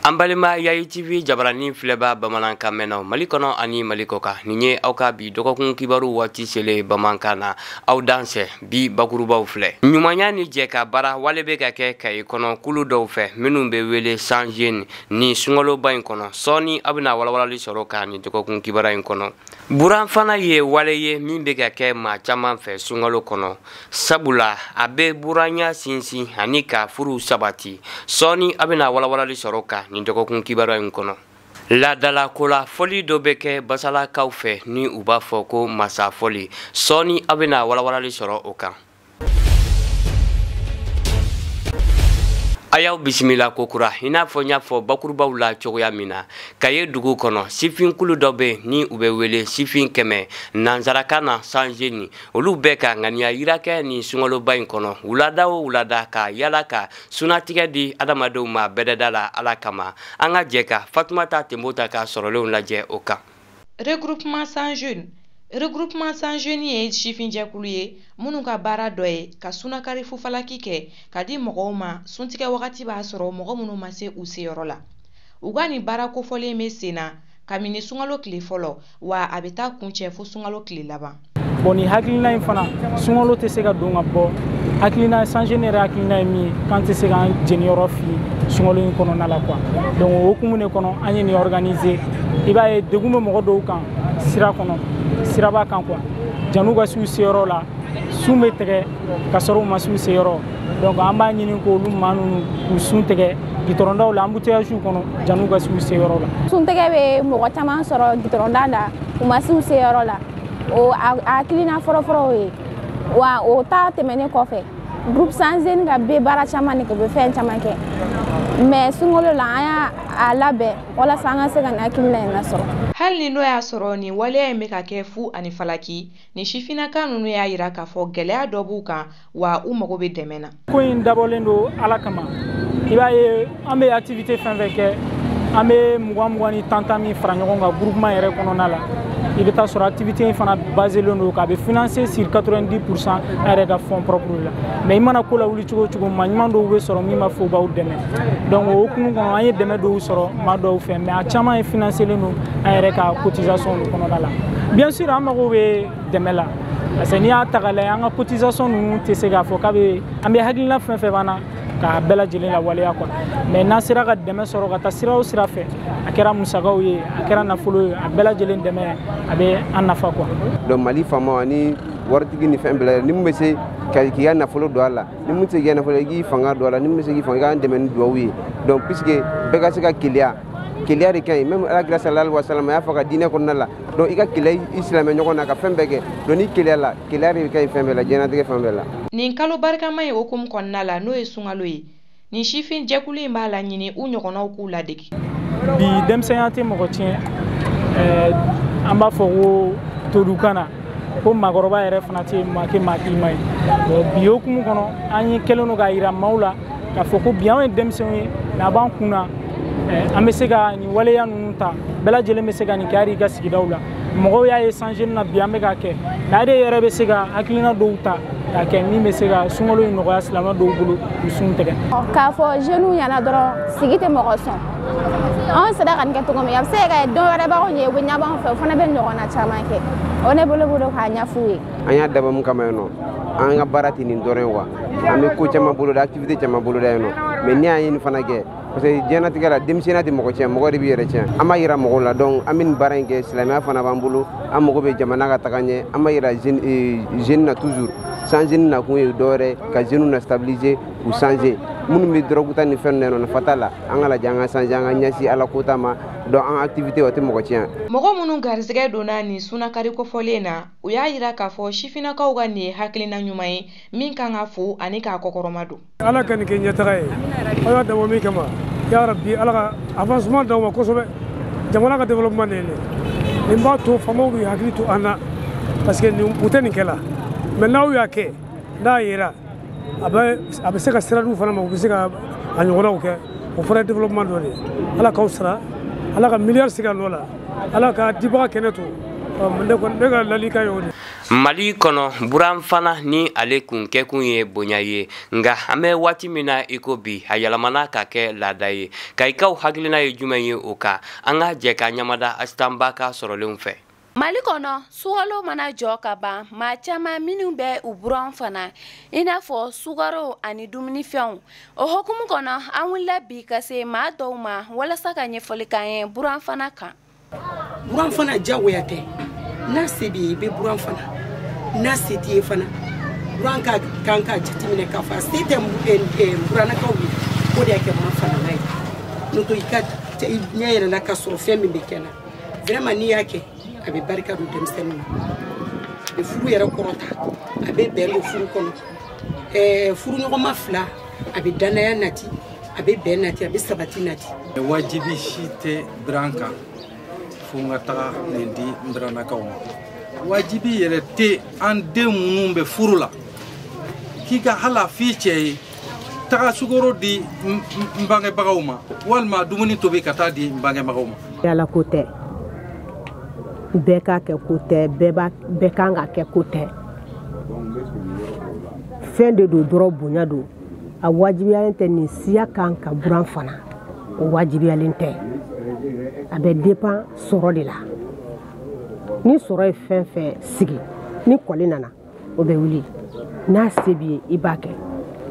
An balima Yayi TV jabaranin filɛba bamanankan mɛnnaw Mali kɔnɔ ani Mali kɔ kan, nin ye aw ka bi dɔgɔkun kibaru waati selen bamanankan na. Aw dansɛ, bi bakurubaw filɛ: ɲumanya ni jɛ ka baara wale bɛ ka kɛ Kayi kɔnɔ kulu dɔw fɛ minnu bɛ wele Cent Jeunes ni sunkaloba in kɔnɔ. Sɔɔni aw bɛna walawalali sɔrɔ ka nin dɔgɔkun kibaru in kɔnɔ. Buran fana ye wale ye min bɛ ka kɛ maa caman fɛ sunkalo kɔnɔ, sabula a bɛ buranya sinsin ani ka furu sabati. Sɔɔni aw bɛna walawalali sɔrɔ ka nin dɔgɔkun kibaru in kɔnɔ. Laadalako la, fɔli dɔ bɛ kɛ basalakaw fɛ ni u b'a fɔ ko masa fɔli. Sɔɔni aw bɛna walawalali sɔrɔ o kan. A y'aw bisimila kokura. I n'a fɔ n y'a fɔ bakurubaw la cogoya min na, Kaye dugu kɔnɔ, sifinkulu dɔ bɛ ni u bɛ wele sifin 100, nansarakan na Cent Jeunes. Olu bɛ ka ŋaniya yira kɛ nin sunkaloba in kɔnɔ, wulada o wulada, ka yala ka sunatigɛ di adamadenw ma bɛrɛda la Ala kama. An ka jɛ ka Fatumata Tenbo ta ka sɔrɔlenw lajɛ o kan. Regroupement Cent Jeunes. Regroupement Cent Jeunes ye sifinjɛkulu ye minnu ka baara dɔ ye ka sunakari fufalaki kɛ ka di mɔgɔw ma suntigɛ wagati b'a sɔrɔ mɔgɔ minnu ma se u seyɔrɔ la. U ka nin baara kofɔlen bɛ sen na kabini sunkalo tile fɔlɔ, wa a bɛ taa kuncɛ fo sunkalo tile laban. Bon, nin hakilina in fana, sunkalo tɛ se ka don ka bɔ hakilina Cent Jeunes yɛrɛ hakilina ye min ye k'an tɛ se k'an jeniyɔrɔ fi sunkalo in kɔnɔna la quoi. Donc o hukumu de kɔnɔ, an ye nin organiser. I b'a ye, degun bɛ mɔgɔ dɔw kan sira kɔnɔ, siraba kan quoi, jan'u ka s'u seyɔrɔ la, sun bɛ tigɛ ka sɔrɔ u ma s'u seyɔrɔ. Donc an b'a ɲini k'olu maa ninnu k'u sun tigɛ gitɔrɔndaw la, embouteillage kɔnɔ, jan'u ka s'u seyɔrɔ la. Suntigɛ bɛ mɔgɔ caman sɔrɔ gitɔrɔnda la, u ma s'u seyɔrɔ la. O a hakilina fɔlɔfɔlɔ ye wa. O ta tɛmɛnen kɔfɛ, groupe Cent Jeunes ka bɛ baara caman de kɛ, u bɛ fɛn caman kɛ, mais sunkalo la, an y'a a labɛn walasa an ka se ka nin hakilina in lasɔrɔ. Hali ni n'o y'a sɔrɔ nin waleya in bɛ ka kɛ fu ani falaki, nin sifinnaka ninnu y'a yira k'a fɔ gɛlɛya dɔ b'u kan, wa u mago bɛ dɛmɛ na. Ko in dabɔlen don Ala kama. I b'a ye, an bɛ activité fɛn fɛn kɛ, an bɛ 20 20 ni 10 10 min fara ɲɔgɔn kan groupement yɛrɛ kɔnɔna la, i bɛ taa sɔrɔ activité in fana baselen don k'a bɛ financer sur 90% an yɛrɛ ka fonds propre la. Mais i mana ko lawuli cogo o cogo, maa ɲuman dɔw bɛ sɔrɔ min b'a fɔ u b'aw dɛmɛ. Donc o hukumu kɔnɔ, an ye dɛmɛ dɔw sɔrɔ maa dɔw fɛ, mais a caman ye financelen don an yɛrɛ ka cotisation de kɔnɔna la. Bien sûr, an mago bɛ dɛmɛ la, parce que n'i y'a ta k'a lajɛ, an ka cotisation ninnu tɛ se k'a fɔ k'a bɛ an bɛ hakilina fɛn fɛn b'an na k'a bɛɛ lajɛlen lawaleya quoi. Mais n'an sera ka dɛmɛ sɔrɔ ka taa sira o sira fɛ, a kɛra musakaw ye, a kɛra nafolo ye, a bɛɛ lajɛlen dɛmɛ a bɛ an nafa quoi. Donc Mali faamaw ani waritigi ni fɛn bɛɛ, ni mun bɛ se k'i ka nafolo don a la, ni mun tɛ se k'i ka nafolo, i k'i fanga don a la, ni mun bɛ se k'i fanga, i k'an dɛmɛ ni duwawu ye. Donc puisque bɛɛ ka se ka keleya, keleya de ka ɲi. Même Ala kira sallallahu alaihi wa sallam a y'a fɔ ka diinɛ kɔnɔna la. Donc i ka keleya i silamɛ ɲɔgɔn na, ka fɛn bɛɛ kɛ. Donc n'i keleya la, keleya de ka ɲi fɛn bɛɛ la, diɲɛlatigɛ fɛn bɛɛ la. Nin kalo barikama in hukumu kɔnɔna la, n'o ye sunkalo ye, nin sifin jɛkulu in b'a laɲini u ɲɔgɔnnaw k'u ladege. Bi denmisɛnya tɛ mɔgɔ tiɲɛ. An b'a fɔ ko todukan na ko maakɔrɔba yɛrɛ fana tɛ maa kɛ maa k'i ma ye. Bon, bi hukumu kɔnɔ, an ye kɛlen don k'a yira maaw la k'a fɔ ko bi anw ye denmisɛnw ye, mais a b'an kun na, an bɛ se ka nin waleya ninnu ta. Bɛɛ lajɛlen bɛ se ka nin kɛ hali i ka sigidaw la. Mɔgɔw y'a ye Cent Jeunes na bi an bɛ k'a kɛ, mais ale yɛrɛ bɛ se ka hakilina dɔw ta k'a kɛ min bɛ se ka sunkalo in nɔgɔya silamɛ dɔw bolo k'u sun tigɛ. K'a fɔ jeunes ɲɛna dɔrɔn, sigi tɛ mɔgɔ sɔn. Anw sera ka nin kɛ cogo min, a bɛ se ka kɛ dɔw wɛrɛ b'anw ye, u bɛ ɲɛbɔ anw fɛ, o fana bɛ ɲɔgɔnna caman kɛ. O ne bolo k'a ɲɛf'u ye. An y'a dabɔ mun kama yan nɔ, an ka baara tɛ nin dɔrɔn ye wa, an bɛ ko caman boloda, activité caman boloda yan nɔ. Mais n'i y'a ye nin fana kɛ, parce que diɲɛlatigɛ la, denmisɛnninya tɛ mɔgɔ tiɲɛ, mɔgɔ de b'i yɛrɛ tiɲɛ. An b'a yira mɔgɔw la. Donc an bɛ nin baara in kɛ, silamɛya fana b'an bolo, an mago bɛ jamana ka taga ɲɛ. An b'a yira jeune na toujours. Cent Jeunes nakun ye dɔwɛrɛ ka jeunes na stabiliser, k'u changer. Minnu bɛ drogue ta ni fɛn ninnu na, nafa t'a la. An ka lajɛ, an ka changer, an ka ɲɛsin Ala ko ta ma. Donc an activité, o tɛ mɔgɔ tiɲɛ. Mɔgɔ minnu garisɛgɛ donna nin sunakari kofɔlen na, u y'a yira k'a fɔ sifinnakaw ka nin ye hakilina ɲuman ye min kan ka fo ani k'a kɔkɔrɔma don. Ala ka nin kɛ ɲɛtaga ye. Aw y'a dabɔ min kama, ya Rabbi, Ala ka avancement d'aw ma kosɛbɛ. Jamana ka développement de ye nin. Nin b'a to faamaw b'u hakili to an na, parce que nin u tɛ nin kɛ la. Mais n'aw y'a kɛ, n'a yera, a bɛ se ka sira d'u fana ma, u bɛ se ka a ɲɔgɔnnaw kɛ. O fana ye développement dɔ de ye. Ala k'aw sara, Ala ka miliyari sigi a nɔ la, Ala ka dibaga kɛnɛ to. Ne kɔni, ne ka lalikan y'o de. Mali kɔnɔ, buran fana ni ale kun kɛkun ye bonya ye, nka an bɛ waati min na i ko bi, a yɛlɛmana ka kɛ laada ye. Kayikaw hakilina ye jumɛn ye o kan? An ka jɛ ka ɲamada Asitanba ka sɔrɔlenw fɛ. Mali kɔnɔ, sukalo mana jɔ ka ban, maa caman minnu bɛ u buran fana, i n'a fɔ sukaro ani dumunifɛnw. O hukumu kɔnɔ, an wulila bi ka se maa dɔw ma walasa ka ɲɛfɔli k'an ye buran fana kan. Buran fana diyagoya tɛ. N'a se b'i ye, i bɛ buran fana. N'a se t'i ye fana, buran ka kan ka jateminɛ k'a fɔ a se tɛ burannakaw ye, o de y'a kɛ ma fana n'a ye. N'o tɛ, i ka ɲɛ yɛlɛla ka sɔrɔ fɛn min bɛ kɛ na, vraiment n'i y'a kɛ, a bɛ barika don denmisɛnninw na, a bɛ furu yɛrɛ kɔrɔta, a bɛ bɛn don furu kɔnɔ. Furuɲɔgɔnma fila, a bɛ danaya nati, a bɛ bɛn nati, a bɛ sabati nati. Wajibi si tɛ buran kan fo n ka taga nin di n burannakaw ma. Wajibi yɛrɛ tɛ an den minnu bɛ furu la k'i ka hali a f'i cɛ ye taga sukaro di n bangebagaw ma, walima dumuni tobi ka taa di n bangebagaw ma. Yala ko tɛ, bɛɛ k'a kɛ ko tɛ, bɛɛ kan k'a kɛ ko tɛ. Fɛn de don dɔrɔn, bonya don. A wajibiyalen tɛ nin siya kan ka buran fana, o wajibiyalen tɛ. A bɛ dépend sɔrɔ de la. Ni sɔrɔ ye fɛn fɛn sigi, ni kɔli nana, o bɛ wuli. N'a se b'i ye, i b'a kɛ.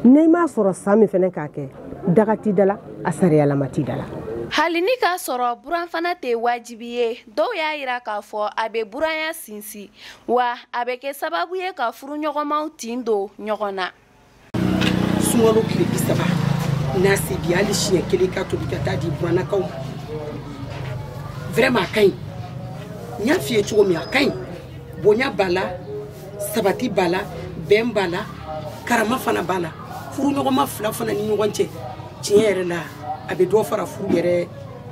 N'i m'a sɔrɔ san min fɛnɛ k'a kɛ, daga t'i da la, a sariyalama t'i da la. Hali ni k'a sɔrɔ buran fana tɛ wajibi ye, dɔw y'a yira k'a fɔ a bɛ buranya sinsin, wa a bɛ kɛ sababu ye ka furuɲɔgɔnmaw tin don ɲɔgɔn na. Sunkalo tile 30, n'a se b'i ye, hali siɲɛ kelen ka tobi ka taa di burannakaw ma, vraiment a ka ɲi. N y'a f'i ye cogo min, a ka ɲi. Bonya b'a la, sabati b'a la, bɛn b'a la, karama fana b'a la. Furuɲɔgɔnma fila fana ni ɲɔgɔn cɛ, tiɲɛ yɛrɛ la, a bɛ dɔ fara furu yɛrɛ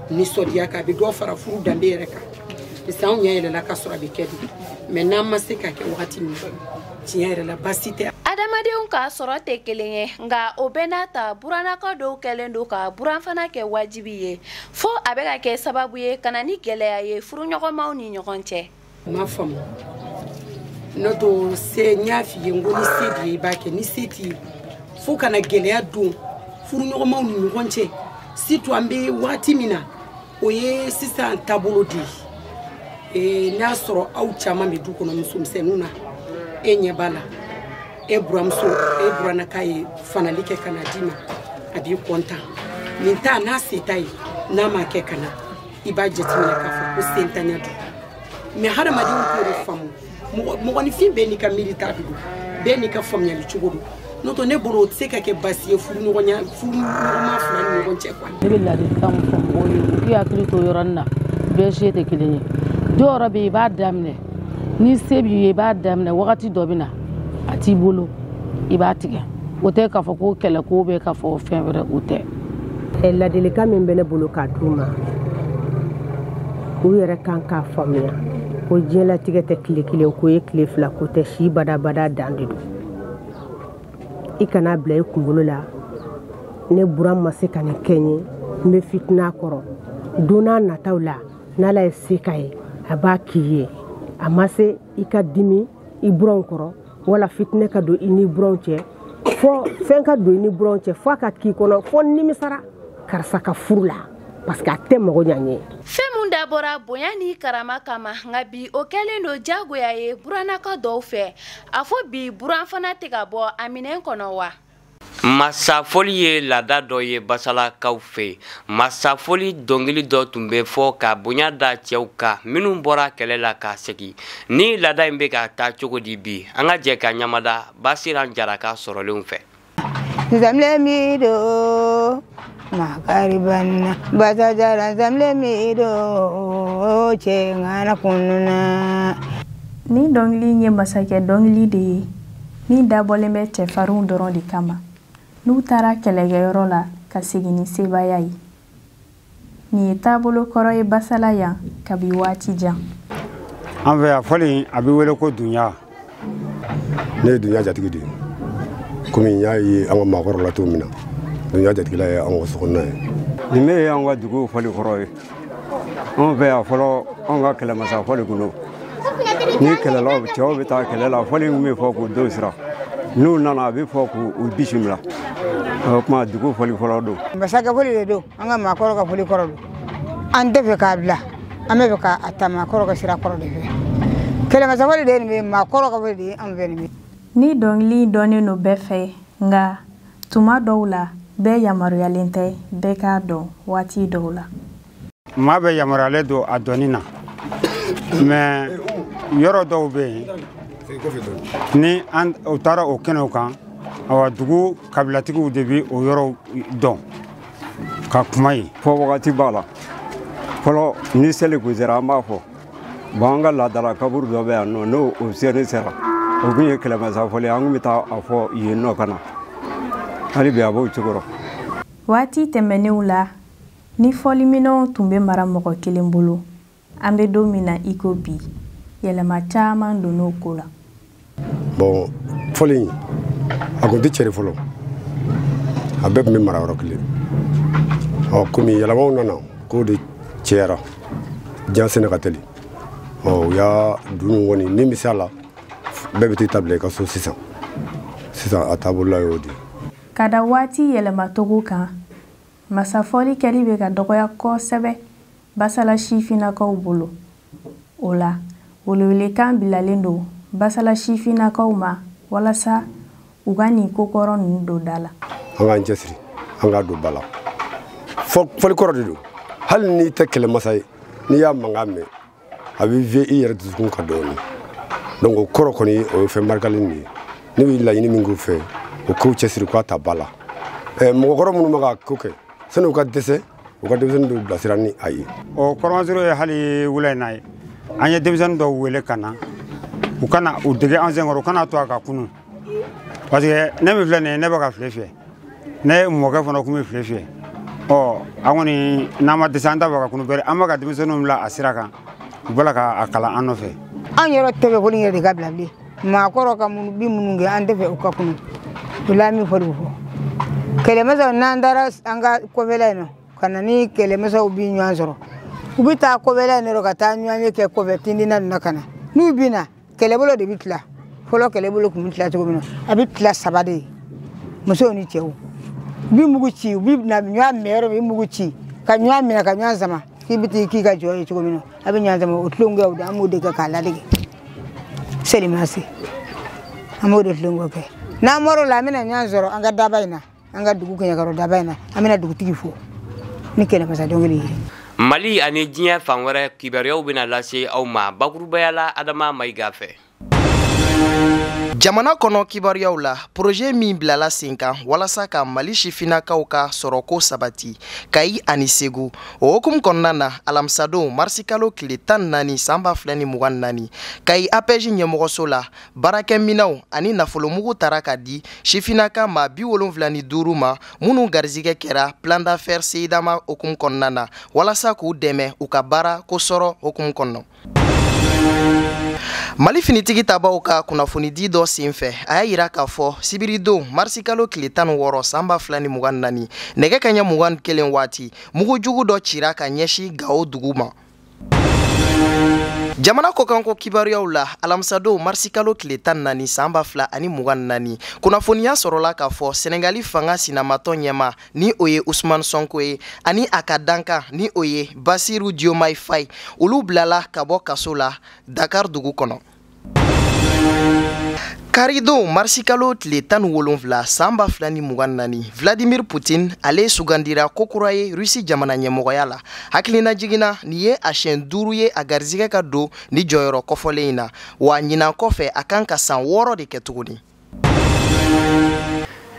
nisɔndiya kan, a bɛ dɔ fara furu danbe yɛrɛ kan. Parce que anw ɲɛ yɛlɛla ka sɔrɔ a bɛ kɛ de, mais n'an ma se ka kɛ wagati min, tiɲɛ yɛrɛ la, baasi tɛ. Adamadenw ka sɔrɔ tɛ kelen ye, nka o bɛɛ n'a ta, burannaka dɔw kɛlen don ka buran fana kɛ wajibi ye, fo a bɛ ka kɛ sababu ye ka na ni gɛlɛya ye furuɲɔgɔnmaw ni ɲɔgɔn cɛ. N m'a faamu. N'o tɛ se, n y'a f'i ye, n ko ni se b'i ye, i b'a kɛ. Ni se t'i ye, fo kana gɛlɛya don furuɲɔgɔnmaw ni ɲɔgɔn cɛ. Surtout an bɛ waati min na, o ye sisan taabolo de ye. N'a sɔrɔ aw caman bɛ du kɔnɔ, musomisɛnninw na, e ɲɛ b'a la, e buramuso, e burannaka ye fanali kɛ ka na d'i ma, a b'i kɔntan. Nin ta n'a se t'a ye, n'a m'a kɛ ka na, i b'a jateminɛ k'a fɔ ko sentanya don. Mais hadamadenw t'o de faamu. Mɔgɔninfin bɛɛ n'i ka miirita de don, bɛɛ n'i ka faamuyali cogo don. N'o tɛ, ne bolo, o tɛ se ka kɛ baasi ye furuɲɔgɔnya furuɲɔgɔnma fila ni ɲɔgɔn cɛ quoi. Ne bɛ ladilikan min fɔ mɔgɔw ye, u k'u hakili to yɔrɔnin na, bɛɛ se tɛ kelen ye. Dɔw yɛrɛ bɛ yen, i b'a daminɛ, ni se b'i ye, i b'a daminɛ, wagati dɔ bɛ na, a t'i bolo, i b'a tigɛ. O tɛ k'a fɔ ko kɛlɛko bɛ k'a fɔ fɛn wɛrɛ, o tɛ. Ladilikan min bɛ ne bolo k'a d'u ma, u yɛrɛ kan k'a faamuya ko diɲɛlatigɛ tɛ tile kelen ko ye, tile fila ko tɛ, si badabada dan de don. I kana bila i kunkolo la, ne buran ma se ka nin kɛ n ye, n bɛ fitina kɔrɔ. Don n'a nataw la, n'Ala ye se k'a ye, a b'a k'i ye. A ma se i ka dimi i buranw kɔrɔ, wala fitinɛ ka don i ni buranw cɛ, fo fɛn ka don i ni buranw cɛ, fo a ka k'i kɔnɔ fo nimisara karisa ka furu la, parce que a tɛ mago ɲa n ye. Fɛn mun dabɔra bonya ni karama kama, nka bi o kɛlen don diyagoya ye burannaka dɔw fɛ. A fɔ bi buran fana tɛ ka bɔ a minɛn kɔnɔ wa? Masafoli ye laada dɔ ye basalakaw fɛ. Masafoli dɔnkili dɔ tun bɛ fɔ ka bonya da cɛw kan minnu bɔra kɛlɛ la ka segin. Ni laada in bɛ ka taa cogo di bi? An ka jɛ ka ɲamada Basiran Jara ka sɔrɔlenw fɛ. Zamlemido makaribanna basajara zamlemido cɛ ŋana kununa. Ni dɔnkili in ye masakɛ dɔnkili de ye min dabɔlen bɛ cɛfarinw dɔrɔn de kama, n'u taara kɛlɛkɛyɔrɔ la ka segin ni sebaaya ye. Nin ye taabolo kɔrɔ ye basala yan kabi waati jan. An fɛ yan, fɔli a bɛ wele ko dunya. Ne ye dunya jatigi de ye, komi n y'a ye an ka maakɔrɔ la cogo min na, dunya jatigila ye an ka sokɔnɔna ye. Nin ne ye an ka dugu fɔli kɔrɔ ye. Anw fɛ yan fɔlɔ, anw ka kɛlɛmasa fɔli kun don. Ni kɛlɛlaw cɛw bɛ taa kɛlɛ la, fɔli in bɛ fɔ k'u denw sira. N'u nana, a bɛ fɔ k'u bisimila. O tuma dugu fɔli fɔlɔ don. Masakɛ fɔli de don, an ka maakɔrɔ ka fɔli kɔrɔ don. An tɛ fɛ k'a bila, an bɛ fɛ k'a ta maakɔrɔ ka sira kɔrɔ de fɛ. Kɛlɛmasa fɔli de ye nin ye, maakɔrɔ ka fɔli de ye an fɛ nin ye. Ni dɔnkili dɔnnen don bɛɛ fɛ, nka tuma dɔw la bɛɛ yamaruyalen tɛ bɛɛ k'a dɔn waati dɔw la. Maa bɛ yamaruyalen don a dɔnni na, mais yɔrɔ dɔw bɛ yen, ni an u taara o kɛnɛw kan, awa dugu kabilatigiw de bɛ o yɔrɔw dɔn ka kuma yen. Fɔ wagati b'a la fɔlɔ, ni seli kun sera, an b'a fɔ bon, an ka laadala kaburu dɔ bɛ yan nɔ, n'o o seli sera, o kun ye kɛlɛmasa fɔli ye, an kun bɛ taa a fɔ yen nɔ ka na. Hali bi a b'o cogo rɔ. Waati tɛmɛnenw la, ni fɔliminɛnw tun bɛ mara mɔgɔ kelen bolo, an bɛ don min na i ko bi, yɛlɛma caman donn'o ko la. Bon, fɔli a kun tɛ cɛri fɔlɔ, a bɛɛ tun bɛ mara yɔrɔ kelen. Ɔ komi yɛlɛmaw nana, k'o de cɛyara, diɲɛ sɛnɛ ka teli. Ɔ u y'a dun kɔni ni bɛ se a la, bɛɛ bɛ t'i ta bila i ka so sisan. Sisan a taabolo la y'o de ye. Ka da waati yɛlɛmacogo kan, masafɔli kɛli bɛ ka dɔgɔya kosɛbɛ Basala sifinnakaw bolo. O la, welewelekan bilalen don Basala sifinnakaw ma walasa u ka nin kokɔrɔ ninnu don da la. An k'an cɛsiri, an k'a don ba la. Fɔli kɔrɔ de don. Hali n'i tɛ kɛlɛmasa ye, n'i y'a mankan mɛn, a bɛ vi i yɛrɛ dusukun ka dɔɔnin. Donc o kɔrɔ kɔni, o ye fɛn barikalen de ye. Ne bɛ laɲini min k'u fɛ, o k'u cɛsiri k'a ta ba la. Mɔgɔkɔrɔ minnu bɛ ka ko kɛ, sani u ka dɛsɛ, u ka denmisɛnnin dɔw bilasira ni a ye. O kɔrɔmasuru ye hali wula in na ye, an ye denmisɛnnin dɔw wele ka na, u kana u dege an senkɔrɔ, u kana to a ka kunun. Parce que ne min filɛ nin ye, ne bɛ ka file fiyɛ, ne mɔkɛ fana kun bɛ file fiyɛ. Ɔ an kɔni n'an ma dɛsɛ, an t'a fɛ ka kunun bɛrɛ, an bɛ ka denmisɛnninw bila a sira kan, u b'a la k'a kalan an nɔfɛ. An yɛrɛ tɛ fɛ fɔli yɛrɛ de ka bila bilen. Maakɔrɔ ka minnu bi minnu kɛ, an tɛ fɛ u ka kunun. O la min fɔli fɔ. Kɛlɛmasaw, n'an taara an ka kɔfɛla in nɔ, ka na ni kɛlɛmasaw bi ɲɔgɔn sɔrɔ, u bɛ taa kɔfɛla in nɔ ka taa ɲɔgɔn ye kɛ kɔfɛ tindina ninnu na ka na. N'u bɛ na, kɛlɛbolo de bɛ tila. Fɔlɔ kɛlɛbolo tun bɛ tila cogo min na, a bɛ tila saba de ye, musow ni cɛw. U bɛ mugu ci, u bɛ na ɲɔgɔn minɛ yɔrɔ min, u bɛ mugu ci ka ɲɔgɔn minɛ ka ɲɔgɔn sama k'i bɛ t'i k'i ka jɔ ye cogo min na, a bɛ ɲɔgɔn sama. O tulonkɛw de, an b'o de kɛ k'a ladege. Seli ma se, an b'o de tulonkɛ kɛ. N'an bɔr'o la, an bɛna ɲɔgɔn sɔrɔ an ka daba in na, an ka dugu kɛɲɛkɔrɔ daba in na, an bɛna dugutigi fo ni kɛlɛmasa dɔnkili ye. Mali ani diɲɛ fan wɛrɛ kibaruyaw bɛna lase aw ma bakurubaya la Adama Mayiga fɛ. Jamana kɔnɔ kibaruyaw la, projet min bilala sen kan walasa ka Mali sifinnakaw ka sɔrɔko sabati Kayi ani Segu, o hukumu kɔnɔna na, alamisadon marisikalo tile 14 san 2024, Kayi APEJ ɲɛmɔgɔso la, baarakɛminɛnw ani nafolomugu tara ka di sifinnaka maa 75 ma minnu garizigɛ kɛra plan d'affaires Seyidama hukumu kɔnɔna na walasa k'u dɛmɛ u ka baara ko sɔrɔ hukumu kɔnɔ. Mali finitigi tabaw ka kunnafonidi dɔ senfɛ, a y'a yira k'a fɔ sibiridon marisikalo tile 16 san 2024, nɛgɛ kaɲɛ 21 waati, mugujugu dɔ cira ka ɲɛsin Gawo dugu ma. Jamana kɔkanko kibaruyaw la, alamisadon marisikalo tile 14 san 2024, kunnafoniya sɔrɔla k'a fɔ Senegali fanga sinamatɔ ɲɛma, ni o ye Usumani Sɔnko ye, ani a ka dankan, ni o ye Basiru Diomaye Faye, olu bilala ka bɔ kaso la Dakar dugu kɔnɔ. Karidon marisikalo tile 17 san 2024, Vladimir Poutine ale sugandira kokura ye Rusi jamana ɲɛmɔgɔya la. Hakilina jiginna, nin ye a siɲɛ 5 ye a garizigɛ ka don ni jɔyɔrɔ kɔfɔlen in na, wa ɲinan kɔfɛ a kan ka san 6 de kɛ tuguni.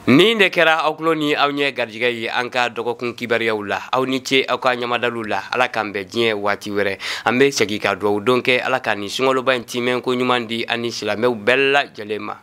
Nin de kɛra aw tulo ni aw ɲɛ garijɛgɛ ye an ka dɔgɔkun kibaruyaw la. Aw ni ce aw ka ɲamadaliw la. Ala k'an bɛn diɲɛ waati wɛrɛ. An bɛ segin ka dugawu don kɛ, Ala ka nin sunkaloba in timɛ ko ɲuman di an ni silamɛw bɛɛ lajɛlen ma.